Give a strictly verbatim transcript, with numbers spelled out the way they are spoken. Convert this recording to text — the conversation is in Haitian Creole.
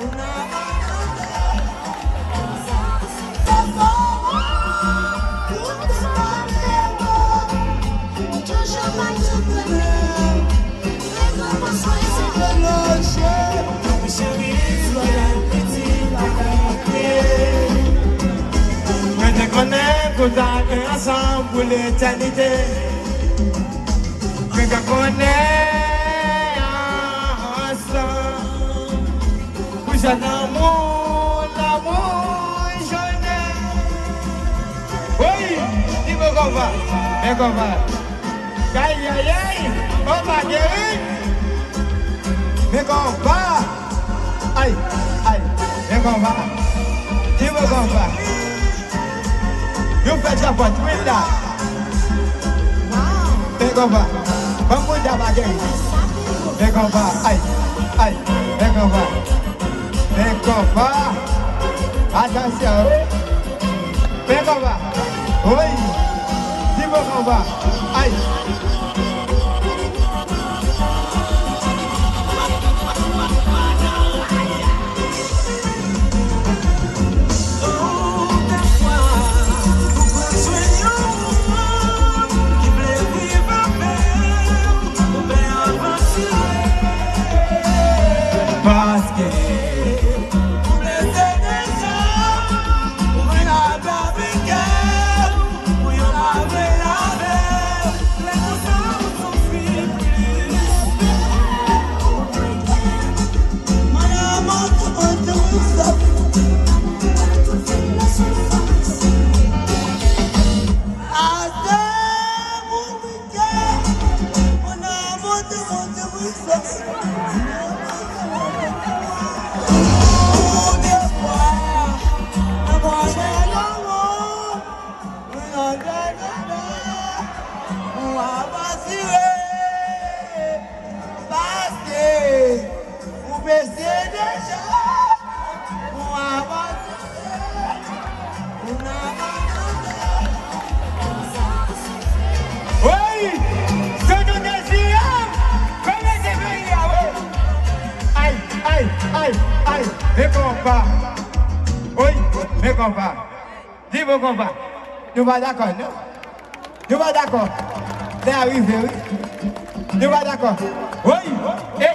Mwen te konnen nou ta gen ansanm pou letènite. Mwen te konnen ansanm. Pou sa lanmou, lanmou jwenn. Wi, di mwen konpa, men konpa. Ay, ay, ay, konpa geri. Men konpa. Ay, ay, men konpa. Di mwen konpa. Yo fè djapòt, wi la. Men konpa. Ban m moun djaba geri. Men konpa. Ay, ay, men konpa. Men konpa. Atansyon, wi. Men konpa. Wi. Di mwen konpa. Ay. Paske ou blese deja, ou vin avè kè w, pou yo lave, lave w. Ou deswa, nan mwayen lanmou, ou nan dènye lè, ou ap asire, paske ou blese deja, ou ap asire, ou nan Wi! Soto Dezi, wi! Kòman se peyi a, wi! Ay, ay, ay, ay! Men konpa! Wi, men konpa! Di bon konpa! Nou pa dakò, non? Nou pa dakò? Lè a rive, wi! Nou pa dakò? Wi! E